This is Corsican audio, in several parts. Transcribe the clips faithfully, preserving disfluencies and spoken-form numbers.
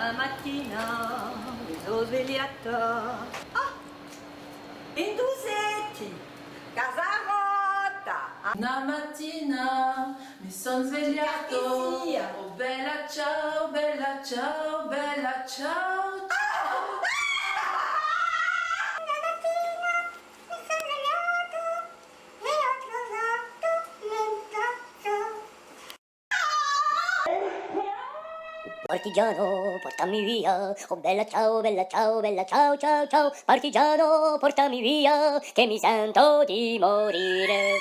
A matina mi sò svegliata. Ah! Induve seti? Casa rotta! A matina mi sò svegliata. Cartesia! Oh bella ciao, bella ciao, bella ciao, ciao. Ah! Partigianu, portami via, oh bella ciao, bella ciao, bella ciao, ciao, ciao. Partigiano, portami via, chì mi sentu di morire.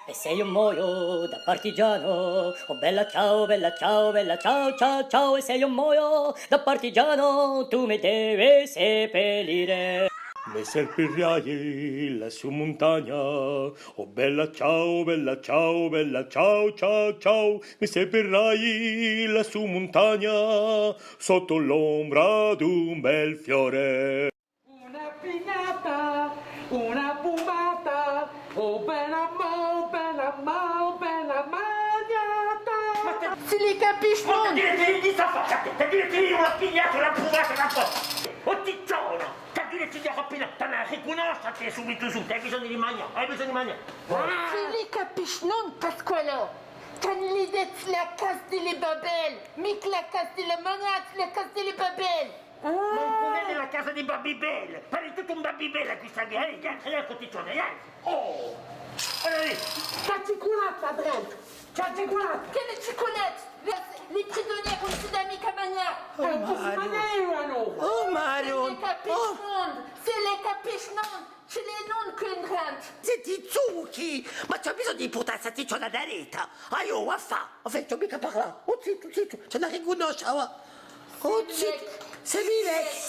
È s'eiu moiu da partigianu, oh bella ciao, bella ciao, bella ciao, ciao, ciao. È s'eiu moiu da partigianu, tù mi devi seppellire. Mi seppellirai lassù in muntagna, oh bella ciao, bella ciao, bella ciao, ciao, ciao. Mi seppellirai lassù in muntagna, sottu l'ombra d'un bel fiore. Una pignata, una pumata, oh bella ma, oh bella ma, oh bella magnata. Ma ti... Sì li capisci, ma t'aghju dettu di sta faccia, t'aghju dettu di una pignata, una pumata, una po... Oh cicciona, t'aghju dettu di una pignata, t'hà da ricunnosce subitu sù, hai bisognu di manghjà, hai bisognu di manghjà. Sì li capisci, nò, Pasqualò, t'aghju dettu la casa di li Babel, micca la casa di li magnati, la casa di li Babel. Ah! Ma ùn cunnosci la casa di Babibel? Pari tuttu un Babibel quista quì, eh, chì, chì hè cusì, eh? Oh! Eh! Chì ci cunnosci, Adrian? Chì ci cunnosci? Chì ci cunnosci? Li, li prisonnieri ùn si dà micca à magnà. Oh, eh, ùn si manghja, nò? Oh, Mario! Sì li capisci, nò? Sì li capisci, nò? Ci l'hè nò quì indrentu. Senti, Zucchi, ma ci hè bisognu di purtà sta cicciona daretu? Aiò, và à fà, enfin, ci hè micca à parlà. Oh zittu, zittu, ci hè da ricunnosce, và. Oh zittu, sè mille.